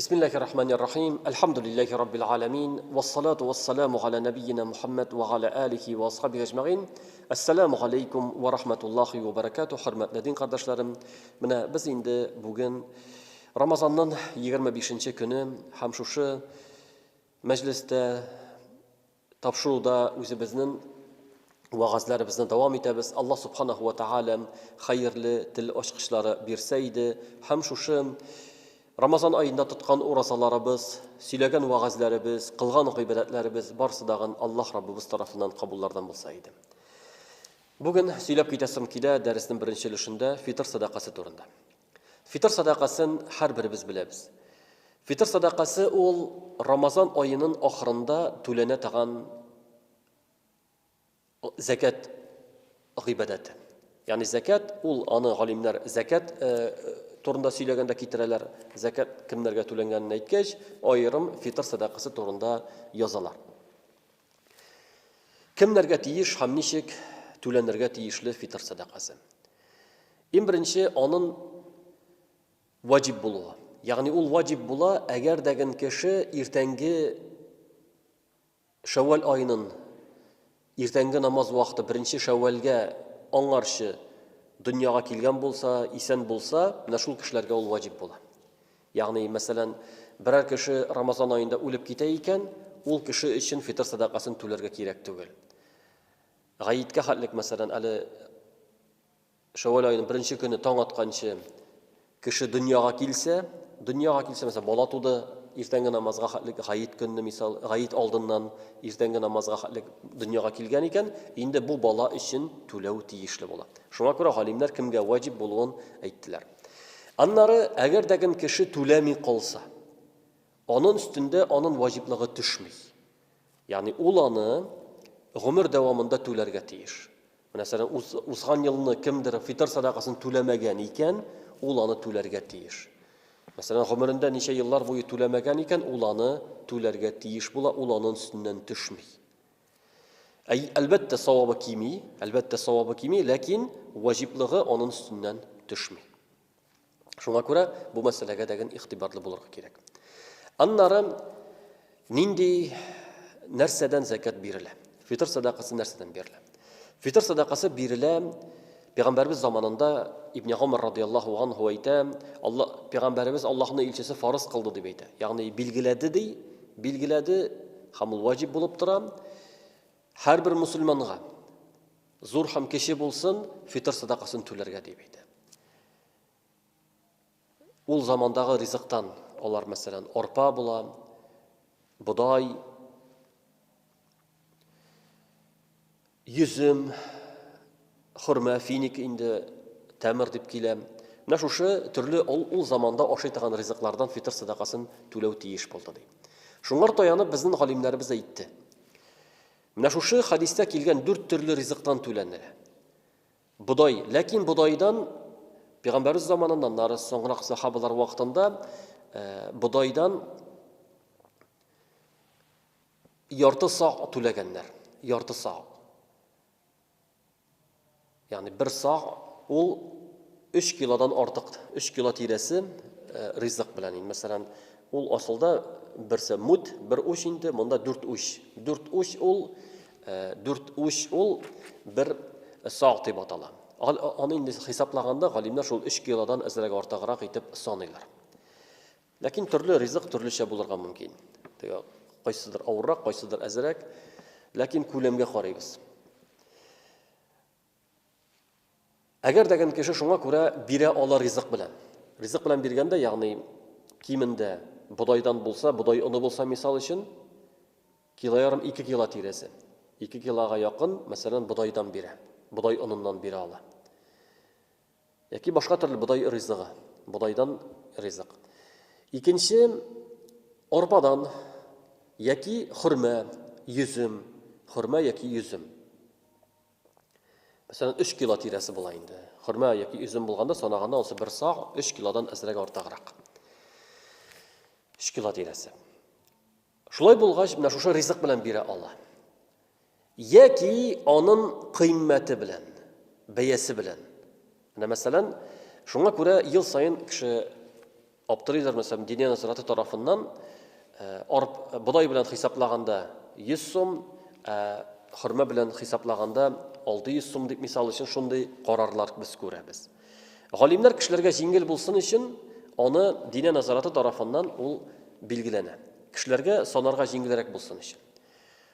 Бисмиллахи рахмани рахим. Әлхәмдүлилләһи раббил аламин. Вассалату вассаламу аля набийина Мухаммад ва аля алихи ва асхабихи әҗмәгыйн. Ассаламу алейкум ва рахматуллахи ва баракату. Хөрмәтле дин кардәшләрем, менә без инде бүген Рамазанның 25 көне һәм шушы мәҗлестә Тапшыруда үзебезнең вәгазьләребезне дәвам итәбез. Аллаһ Субханаһу ва Тәгалә хәерле тел ачкычлары бирсә иде һәм шушы Рамазан аенда тоткан уразаларыбыз, сөйләгән вәгазьләребез, кылган гыйбадәтләребез барысы дагын Аллаһ Раббыбыз тарафыннан кабуллардан булса иде. Бүген сөйләп китәсем килә дәреснең беренче өлешендә фитыр сәдакасы турында. Фитыр сәдакасын һәрберебез беләбез. Фитыр сәдакасы ул Рамазан аенын ахырында түләнә торган зәкят гыйбадәте. Ягъни зәкят ул аны галимнәр зәкят э, турында сөйләгәндә китерәләр. Зәкят кемнәргә түләнгәнен әйткәч, аерым фитыр сәдакасы турында язалар. Кемнәргә тиеш һәм ничек түләнергә тиешле фитыр сәдакасы? Иң беренче анын ваҗиб булуы. Ягъни ул ваҗиб була, әгәр дәген кеше иртәнге Шәввәл аенын иртәнге намаз вакыты беренче Шәввәлгә аңарчы дөньяга килгән булса, исән булса, менә шул кешеләргә ул ваҗиб була. Ягъни, мәсәлән, берәр кеше Рамазан аенда үлеп китә икән, ул кеше өчен фитыр сәдакасын түләргә кирәк түгел. Гаеткә хәтлек, мәсәлән, әле Шәвәл аеның беренче көне таң атканчы кеше дөньяга килсә, дөньяга килсә, мәсәлән, бала туды, иртәнге намазга хәтлек гает көнне, мисал, гает алдыннан иртәнге намазга хәтлек дөньяга килгән икән, инде бу бала өчен түләү тиешле була. Шуңа күрә галимнәр кемгә ваҗиб булуын әйттеләр. Аннары, әгәр дә кем кеше түләми калса, анын өстендә анын ваҗиблыгы төшми. Ягъни ул аны гомер дәвамында түләргә тиеш. Мәсәлән, узган елны кемдер фитыр садакасын түләмәгән икән, ул аны түләргә тиеш. Мәсәлән, гомерендә ничә еллар буе түләмәгән икән, ул аны түләргә тиеш була, ул анын өстеннән төшми. Әй, әлбәттә, савабы кими, әлбәттә, савабы кими, ләкин ваҗиблыгы анын өстеннән төшми. Шуңа күрә бу мәсьәләгә дә игътибарлы булырга кирәк. Аннары нинди нәрсәдән зәкят бирелә? Фитр сәдакасы нәрсәдән бирелә? Фитр сәдакасы бирелә Пәйгамбәрбез заманында Ибн Гомар радияллаһу анһу әйтә, Алла пәйгамбәребез Аллаһның илчесе фарыз кылды дип әйтә. Ягъни билгеләде ди, билгеләде һәм ул ваҗиб булып тора. Һәрбер мусульманга зур һәм кече булсын, фитр сәдакасын түләргә дип әйтә. Ул замандагы ризыктан алар, мәсәлән, арпа була, бодай, йөзем, хөрмә, финик инде, тәмер дип килә. Менә шушы төрле ул, ул заманда ашый торган ризыклардан фитыр сәдакасын түләү тиеш булды ди. Шуңар таянып безнең галимнәребез әйтте. Менә шушы хәдистә килгән дүрт төрле ризыктан түләнелә. Бодай, ләкин бодайдан пәйгамбәрбез заманында, аннары соңрак сахабалар вакытында э, бодайдан ярты саг түләгәннәр. Ярты саг. Ягъни бер саг ул 3 килодан артык, 3 кило тирәсе э, ризык белән. Инде, мәсәлән, ул асылда берсе мут, бер уч инде, монда 4 уч. 4 уч ул 4 э, уч ул бер саг дип атала. Аны инде хисаплаганда галимнәр шул 3 килодан әзрәк артыграк итеп саныйлар. Ләкин төрле ризык төрлечә булырга мөмкин. Теге кайсыдыр авыррак, кайсыдыр әзрәк. Ләкин күләмгә карыйбыз. Әгәр дә кеше шуңа күрә бирә ала ризык белән. Ризык белән биргәндә, ягъни кимендә бодайдан булса, бодай оны булса, мисал өчен, кило ярым, 2 кило тирәсе. 2 килога якын, мәсәлән, бодайдан бирә. Бодай оныннан бирә ала. Яки башка төрле бодай ризыгы, бодайдан ризык. Икенче арпадан яки хөрмә, йөзем, хөрмә яки йөзем. Мәсәлән, 3 кило тирәсе була инде. Хөрмә яки йөзем булганда санаганда ансы бер саг 3 килодан әзрәк артыграк. 3 кило тирәсе. Шулай булгач, менә шушы ризык белән бирә ала. Яки анын кыйммәте белән, бәясе белән. Менә мәсәлән, шуңа күрә ел саен кеше Аптырыйлар, мәсәлән, Диния нәзарәте тарафыннан арп, бодай белән хисаплаганда 100 сум, ә хөрмә белән хисаплаганда 600 сум дип мисал өчен шундый карарлар без күрәбез. Галимнәр кешеләргә җиңел булсын өчен аны Диния нәзарәте тарафыннан ул билгеләнә. Кешеләргә санарга җиңелрәк булсын өчен.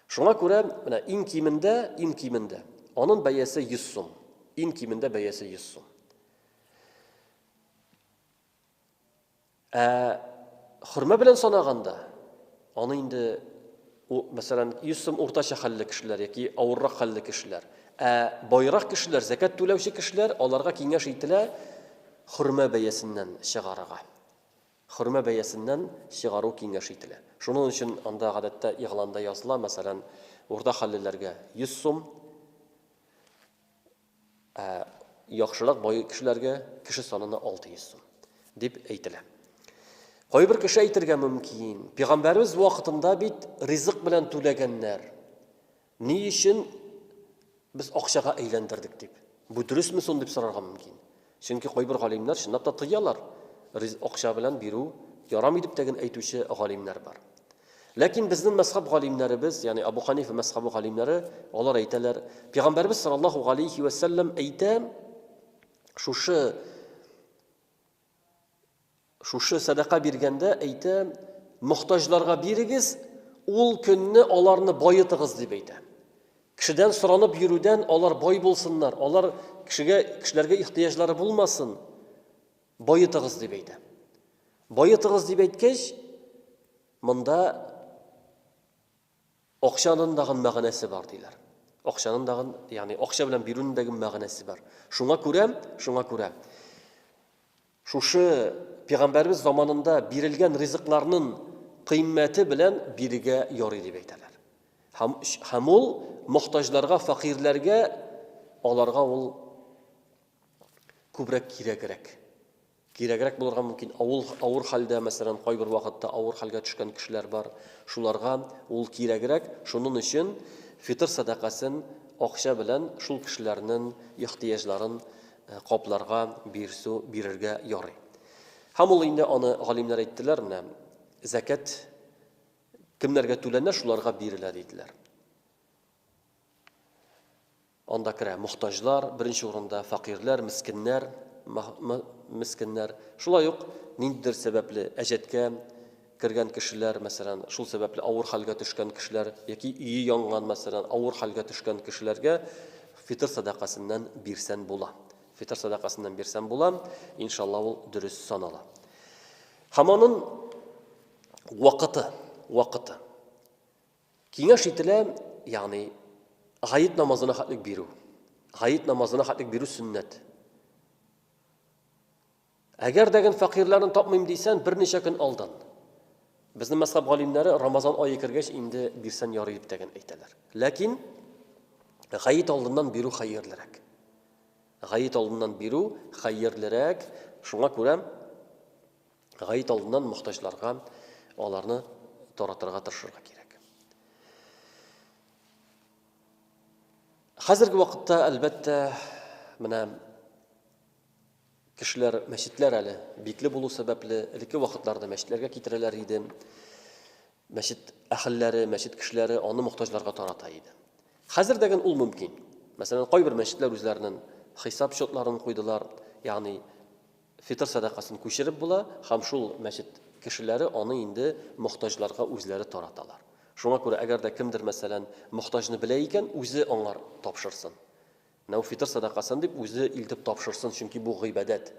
Шуңа күрә менә иң кимендә, иң кимендә анын бәясе 100 сум. Иң кимендә бәясе 100 сум. Ә хөрмә белән санаганда, аны инде, мәсәлән, 100 сум уртача хәлле кешеләр яки авыррак хәлле кешеләр. Ә байрак кешеләр, зәкят түләүче кешеләр, аларга киңәш ителә хөрмә бәясеннән чыгарырга. Хөрмә бәясеннән чыгару киңәш ителә. Шуның өчен анда гадәттә игъланда языла, мәсәлән, урта хәллеләргә 100 сум, Ә яхшырак бай кешеләргә кеше санына 600 сум дип әйтелә. Кайбер кеше әйтергә мөмкин, пәйгамбәребез вакытында бит ризык белән түләгәннәр. Ни өчен без акчага әйләндердек дип. Бу дөресме соң дип сорарга мөмкин. Чөнки кайбер галимнәр чынлап та тыялар. Акча белән бирү ярамый дип тәген әйтүче галимнәр бар. Ләкин безнең мәзхәб галимнәребез, ягъни Абу Ханифа мәзхәбе галимнәре, алар әйтәләр, Пәйгамбәребез саллаллаһу галәйһи вә сәлләм әйтә, шушы шушы сәдака биргәндә әйтә, мохтаҗларга бирегез, ул көнне аларны баетыгыз дип әйтә. Кешедән соранып йөрүдән алар бай булсыннар, алар кешегә кешеләргә ихтыяҗлары булмасын. Баетыгыз дип әйтә. Баетыгыз дип әйткәч, монда акчаның дагын мәгънәсе бар диләр. Акчаның дагын, ягъни акча белән бирүнең дә мәгънәсе бар. Шуңа күрә, шуңа күрә шушы пәйгамбәребез заманында бирелгән ризыкларның кыйммәте белән бирергә ярый дип әйтәләр. Һәм, һәм ул мохтаҗларга, фәкыйрьләргә аларга ул күбрәк кирәгрәк. Кирәгрәк булырга мөмкин. Авыл авыр хәлдә, мәсәлән, кайбер вакытта авыр хәлгә төшкән кешеләр бар. Шуларга ул кирәгрәк. Шуның өчен фитыр сәдакасын акча белән шул кешеләрнең ихтыяҗларын э, капларга бирсү бирергә ярый. Һәм ул инде аны галимнәр әйттеләр, менә зәкят кемнәргә түләнә, шуларга бирелә диделәр. Анда керә мохтаҗлар, беренче урында фәкыйрьләр, мескеннәр, мескеннәр. Шулай ук ниндидер сәбәпле әҗәткә кергән кешеләр, мәсәлән, шул сәбәпле авыр хәлгә төшкән кешеләр яки өе янган, мәсәлән, авыр хәлгә төшкән кешеләргә фитыр сәдакасыннан бирсән була. Фитыр сәдакасыннан бирсән була, иншалла ул дөрес санала. Һәм аның вакыты, вакыты. Киңәш ителә, ягъни гает намазына хәтлек бирү. Гает намазына хәтлек бирү сөннәт. Әгәр дә фәкыйрьләрне тапмыйм дисән, берничә көн алдан. Безнең мәзхәб галимнәре Рамазан ае кергәч инде бирсән ярый дип тәген әйтәләр. Ләкин гает алдыннан бирү хәерлерәк. Гает алдыннан бирү хәерлерәк. Шуңа күрә Гает алдыннан мохтаҗларга аларны таратырга тырышырга кирәк. Хәзерге вакытта, әлбәттә, менә кешеләр мәчетләр әле бикле булу сәбәпле, элекке вакытларда мәчетләргә китерәләр иде. Мәчет әһелләре, мәчет кешеләре аны мохтаҗларга тарата иде. Хәзер дә ул мөмкин. Мәсәлән, кайбер мәчетләр үзләренең хисап счетларын куйдылар, ягъни Фитыр сәдакасын күчереп була һәм шул мәчет кешеләре аны инде мохтаҗларга үзләре тараталар. Шуңа күрә, әгәр дә кемдер, мәсәлән, мохтаҗны белә икән, үзе аңар тапшырсын. Менә бу фитыр сәдакасын дип үзе илтеп тапшырсын, чөнки бу гыйбадәт.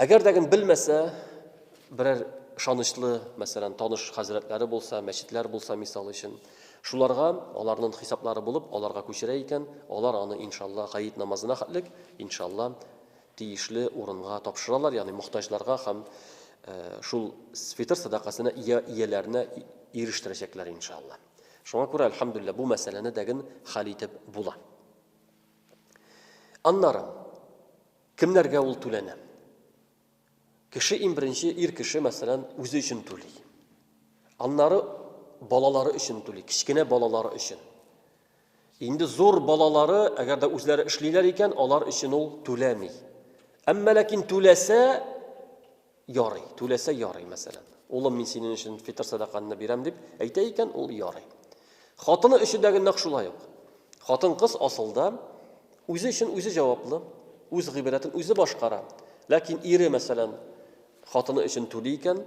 Әгәр дә ген белмәсә, берәр ышанычлы, мәсәлән, таныш хәзрәтләре булса, мәчетләр булса, мисал өчен, шуларга, аларның хисаплары булып, аларга күчерә икән, алар аны, иншалла, гает намазына хәтлек, иншалла, тиешле урынга тапшыралар, ягъни мохтаҗларга һәм шул фитыр сәдакасына ия ияләренә ирештерәчәкләр, иншалла. Шуңа күрә, әлхәмдүлилләһ, бу мәсьәләне дәген хәл итеп була. Аннары, кемнәргә ул түләнә? Кеше иң беренче ир кеше, мәсәлән, үзе өчен түли. Аннары балалары өчен түли, кечкенә балалары өчен. Инде зур балалары, әгәр дә үзләре эшлиләр икән, алар өчен ул түләми. Әмма ләкин түләсә, ярый, түләсә ярый, мәсәлән. Улым, мин синең өчен фитыр сәдакаңны бирәм дип әйтә икән, ул ярый. Хатыны өчен дә нәкъ шулай ук. Хатын-кыз асылда үзе өчен үзе җаваплы, үз гыйбадәтен үзе башкара. Ләкин ире, мәсәлән, хатыны өчен түли икән,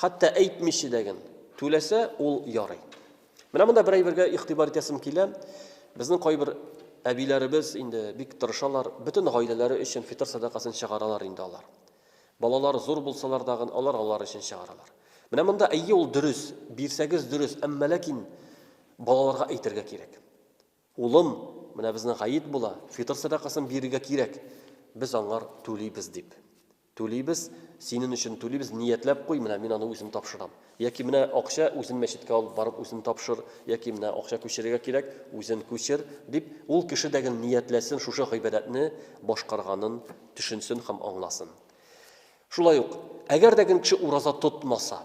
хәтта әйтмичә дә ген түләсә, ул ярый. Менә монда бер әйбергә игътибар итәсем килә. Безнең кайбер әбиләребез инде бик тырышалар, бөтен гаиләләре өчен фитыр сәдакасын чыгаралар инде алар. Балалар зур булсалар дагын, алар алар өчен чыгаралар. Менә монда әйе ул дөрес, бирсәгез дөрес, әмма ләкин балаларга әйтергә кирәк. Улым, менә безнең гает була, фитыр сәдакасын бирергә кирәк, без аңар түлибез дип. Түлибез, синен өчен түлибез, ниятләп куй, менә мин аны үзем тапшырам. Яки менә акча, үзен мәчеткә алып барып, үзен тапшыр, яки менә акча күчерергә кирәк, үзен күчер, дип, ул кеше дә гел ниятләсен, шушы гыйбадәтне башкарганын төшенсен һәм аңласын. Шулай ук, әгәр дә кеше ураза тотмаса,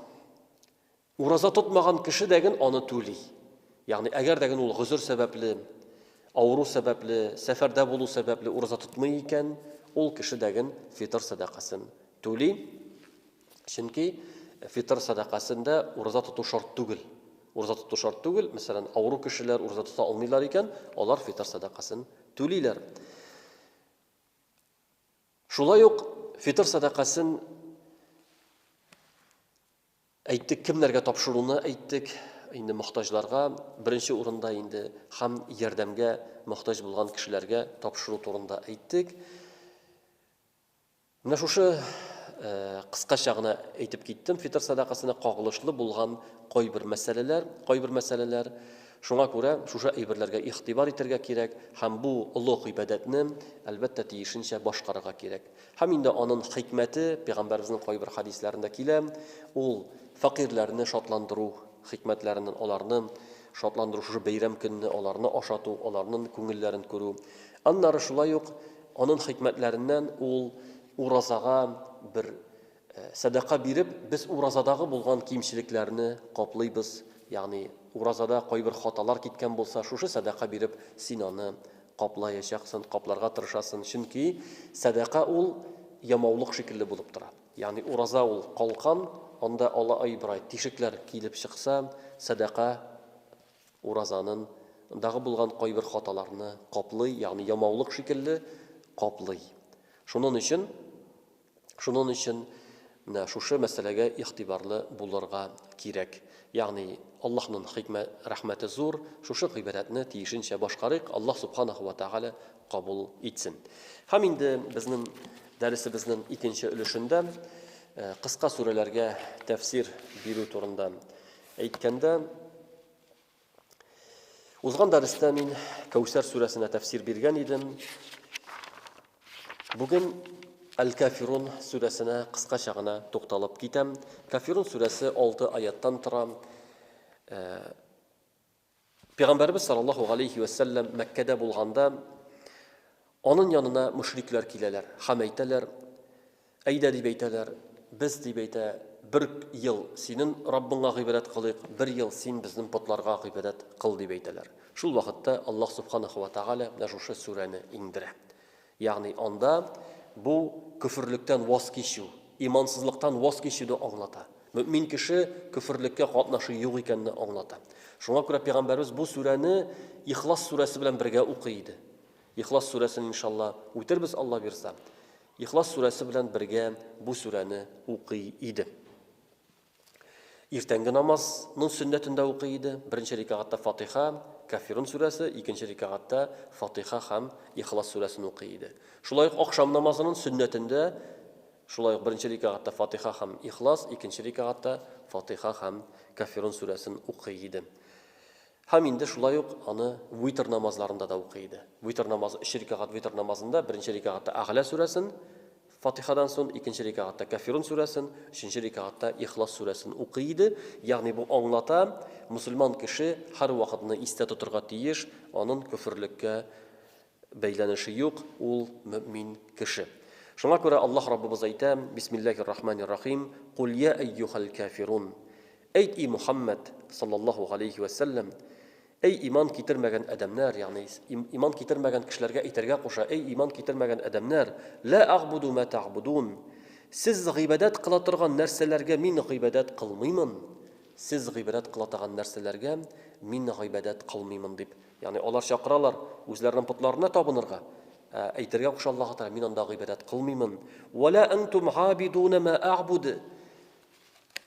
Ураза тотмаган кеше дә ген аны түли. Ягъни, әгәр дә ген ул гозер сәбәпле, авыру сәбәпле, сәфәрдә булу сәбәпле ураза тотмый икән, ул кеше дә ген фитыр сәдакасын түли. Чөнки фитыр сәдакасында ураза тоту шарт түгел. Ураза тоту шарт түгел. Мәсәлән, авыру кешеләр ураза тота алмыйлар икән, алар фитыр сәдакасын түлиләр. Шулай ук фитыр сәдакасын Әйттек, кемнәргә тапшыруны әйттек, инде мохтаҗларга, беренче урында инде һәм ярдәмгә мохтаҗ булган кешеләргә тапшыру турында әйттек. Менә шушы кыскача гына әйтеп киттем, фитыр сәдакасына кагылышлы булган кайбер мәсьәләләр, кайбер мәсьәләләр. Шуңа күрә шушы әйберләргә игътибар итәргә кирәк һәм бу олы гыйбадәтне, әлбәттә, тиешенчә башкарырга кирәк. Һәм инде анын хикмәте, пәйгамбәребезнең кайбер хәдисләрендә килә, ул фәкыйрьләрне шатландыру хикмәтләреннән, аларны шатландыру, шушы бәйрәм көнне аларны ашату, аларнын күңелләрен күрү. Аннары шулай ук анын хикмәтләреннән ул уразага бер сәдака биреп, без уразадагы булган кимчелекләрне каплыйбыз, ягъни уразада кайбер хаталар киткән булса, шушы сәдака биреп син аны каплаячаксын, капларга тырышасын, чөнки сәдака ул ямаулык шикелле булып тора. Ягъни ураза ул калкан, анда алай-болай тишекләр килеп чыкса, сәдака уразанын дагы булган кайбер хаталарны каплый, ягъни ямаулык шикелле каплый. Шунын өчен Шунын өчен менә шушы мәсьәләгә игътибарлы булырга кирәк. Ягъни Аллаһнын хикмә, рәхмәте зур, шушы гыйбадәтне тиешенчә башкарыйк, Аллаһ субханаһу ва тәгалә кабул итсен. Һәм инде безнең дәресебезнең икенче өлешендә кыска сүрәләргә тәфсир бирү турында әйткәндә, Узган дәрестә мин Кәүсәр сүрәсенә тәфсир биргән идем. Бүген Әл-Кафирун сүрәсенә кыскача гына тукталып китәм. Кафирун сүрәсе 6 аяттан тора. Э, Пәйгамбәрбез саллаллаһу алейхи ва сәлләм Мәккәдә булганда аның янына мөшрикләр киләләр һәм әйтәләр, Әйдә, дип әйтәләр, без, дип әйтә, бер ел синен Раббыңа гыйбадәт кылыйк, бер ел син безнең потларга гыйбадәт кыл, дип әйтәләр. Шул вакытта Аллаһ Сүбхәнәһү вә Тәгалә менә шушы сүрәне иңдерә. Ягъни анда бу көферлектән ваз кичү, имансызлыктан ваз кичүне аңлата. Мөэмин кеше көферлеккә катнашы юк икәнне аңлата. Шуңа күрә пәйгамбәребез бу сүрәне Ихлас сүрәсе белән бергә укый иде. Ихлас сүрәсен иншалла үтербез Алла бирса. Ихлас сүрәсе белән бергә бу сүрәне укый иде. Иртәнге намазның сөннәтен дә укый иде. Беренче рикәгатьтә Фатиха, Кафирун сүрәсе, икенче рикәгатьтә Фатиха һәм Ихлас сүрәсен укый иде. Шулай ук ахшам намазының сөннәтендә шулай ук беренче рикәгатьтә Фатиха һәм Ихлас, икенче рикәгатьтә Фатиха һәм Кафирун сүрәсен укый иде. Һәм инде шулай ук аны витр намазларында да укый иде. Витр намазы, өч рикәгать витр намазында беренче рикәгатьтә Әгъля сүрәсен, Фатихадан сон, икенче рикәгатьтә Кафирун сүрәсен, өченче рикәгатьтә Ихлас сүрәсен укый иде. Ягъни бу аңлата, мөселман кеше һәрвакытны истә тотырга тиеш, анын көферлеккә бәйләнеше юк, ул мөэмин кеше. Шуңа күрә Аллаһ Раббыбыз әйтә, Бисмиллаһир рахманир рахим, Кул я әйюхәл кафирун. Әйт, и Мухаммәд, саллаллаһу галәйһи вә сәлләм, әй иман китермәгән адәмнәр, ягъни иман китермәгән кешеләргә әйтергә куша, әй иман китермәгән адәмнәр, ла агъбуду ма тагъбудун. Сез гыйбадәт кыла торган нәрсәләргә мин гыйбадәт кылмыймын, сез гыйбадәт кыла торган нәрсәләргә мин гыйбадәт кылмыймын, дип. Ягъни алар чакыралар үзләренең потларына табынырга. Ә әйтергә куша Аллаһ Тәгалә, мин анда гыйбадәт кылмыймын. Ва ла антум габидуна ма а'буд.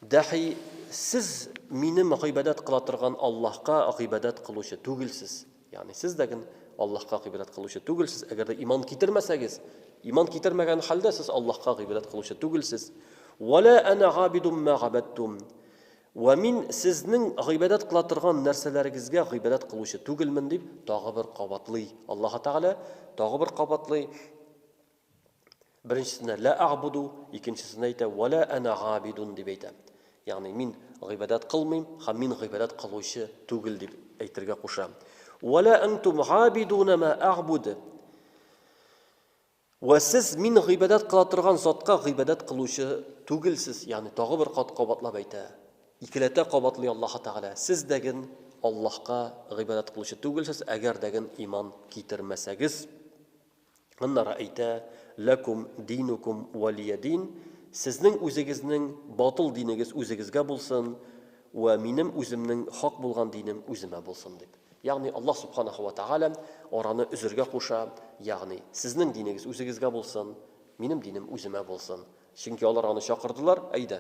Дәхи сез минем гыйбадәт кыла торган Аллаһка гыйбадәт кылучы түгелсез. Ягъни сез дә ген Аллаһка гыйбадәт кылучы түгелсез, әгәр дә иман китермәсәгез, иман китермәгән хәлдә сез Аллаһка гыйбадәт кылучы түгелсез. Ва ла ана габидум ма габадтум. Вә мин сезнең гыйбадәт кыла торган нәрсәләрегезгә гыйбадәт кылучы түгелмен, дип тагы бер кабатлый Аллаһы Тәгалә, тагы бер кабатлый. Беренчесендә лә әгъбуду, икенчесендә әйтә вә лә әнә габидун дип әйтә. Ягъни мин гыйбадәт кылмыйм һәм мин гыйбадәт кылучы түгел дип әйтергә куша. Вә лә әнтум габидуна ма әгъбуд. Вә сез мин гыйбадәт кыла торган затка гыйбадәт кылучы түгелсез, ягъни тагы бер кат кабатлап әйтә. Икеләтә кабатлый Аллаһы Тәгалә, сез дәген Аллаһка гыйбадәт кылучы түгелсез, әгәр дәген иман китермәсәгез. Аннары әйтә, Ләкум динукум вәлия дин, сезнең үзегезнең батыл динегез үзегезгә булсын, вә минем үземнең хак булган динем үземә булсын, дип. Ягъни Аллаһ Субханаһу ва Тәгалә араны өзергә куша, ягъни сезнең динегез үзегезгә булсын, минем динем үземә булсын. Чөнки алар аны чакырдылар, әйдә,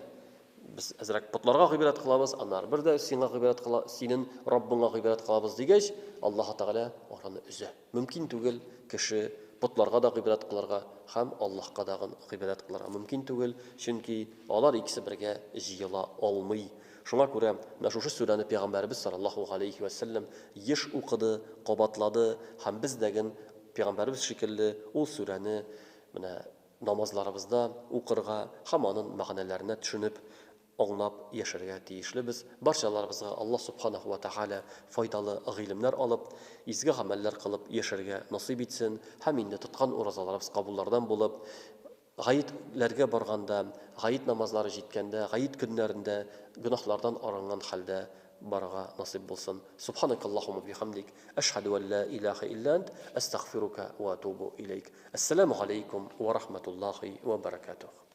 без әзрәк потларга гыйбадәт кылабыз, аннары бер дә сиңа гыйбадәт кыла, синен Раббыңа гыйбадәт кылабыз дигәч, Аллаһ Тәгалә араны өзә. Мөмкин түгел кеше потларга да гыйбадәт кылырга һәм Аллаһка дагын гыйбадәт кылырга мөмкин түгел, чөнки алар икесе бергә җыела алмый. Шуңа күрә менә шушы сүрәне пәйгамбәребез салләллаһу галәйһи вә сәлләм еш укыды, кабатлады һәм без дәген пәйгамбәребез шикелле ул сүрәне менә намазларыбызда укырга һәм анын мәгънәләренә төшенеп, аңлап яшәргә тиешлебез. Барчаларыбызга Аллаһ субханаһу вә тәгалә файдалы гыйлемнәр алып, изге гамәлләр кылып яшәргә насыйп итсен һәм инде тоткан уразаларыбыз кабуллардан булып, Гаетләргә барганда, гает намазлары җиткәндә, гает көннәрендә гөнаһлардан арынган хәлдә барырга насыйп булсын. Субханакаллаһумма бихамдик, әшһәдү ән ла илаһа илля ант, әстәгъфирука вә атубу иләйк. Әссәламү галәйкүм вә рахматуллаһи вә бәрәкәтүһ.